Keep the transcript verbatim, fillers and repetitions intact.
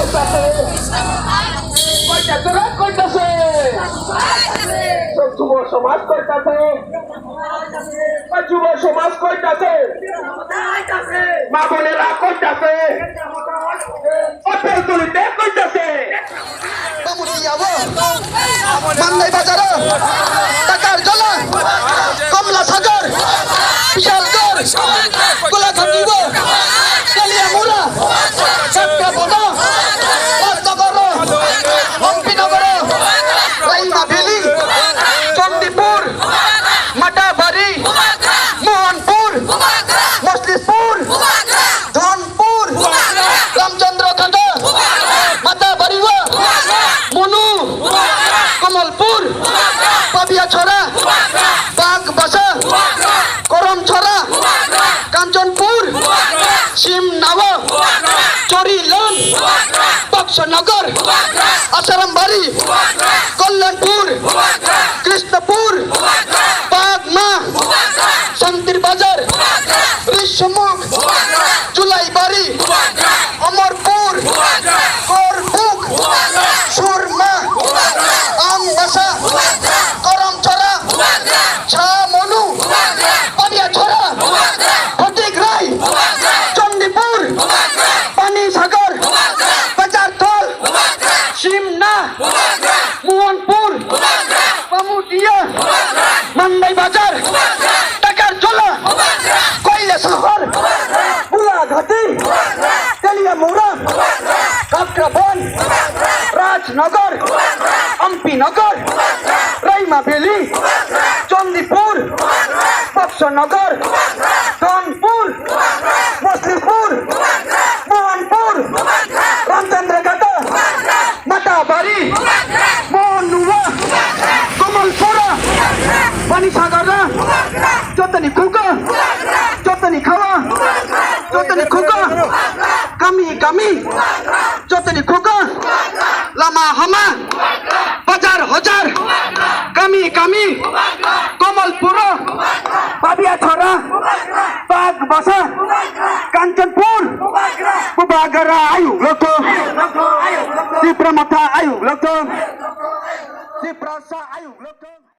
কইতাছে? কইতাছে রে, কইতাছে? যুব সমাজ কইতাছে? যুব সমাজ কইতাছে? মা বোনেরা কইতাছে? ও তেলতুলিতে কইতাছে? Mamutiao, Mandai Bazar, Takarjola, Komla Sagar, Bialkor, Golaghandi, Teliamura, Chakraboda, Rajnagar, Hampinagar, Raima Valley, Chandipur, Matabari, Mohanpur, Moslispur, Dhon, Pur, Ramchandra Ghatta, Matabari, Munu, Kamalpur, Pabiachara, Bagbasa, Karamchara, Kanchanpur, Simnawa, Chorilan, Baksanagar, Asarambari, Kalyanpur, Krishnapur, Bagma, Santir Bazar, Rishmukh, Julaibari, Amarpur, Korbuk, Surma, Ambasa, Karamchara, Chamonu, Padiachara, Phatikrai, Chandipur, Panisagar, Bazarthal, Simna, Mohanpur, Pamutia, Mandai Bazar, Takarjola, Koilasahar, Golaghandi, Teliamura, Kakrabon, Rajnagar, Hampinagar, Raima Valley, Chandipur, Baksanagar, Dhonpur, Moslispur, Mohanpur, Ramchandra Ghatta, Matabari, Mohanua, Kamalpura, Panisagara, jotoni kuka, jotoni Basa. Kanchanpur. Bubagra ayuk lokthung. Tipra Motha ayuk lokthung. Tiprasa ayuk lokthung.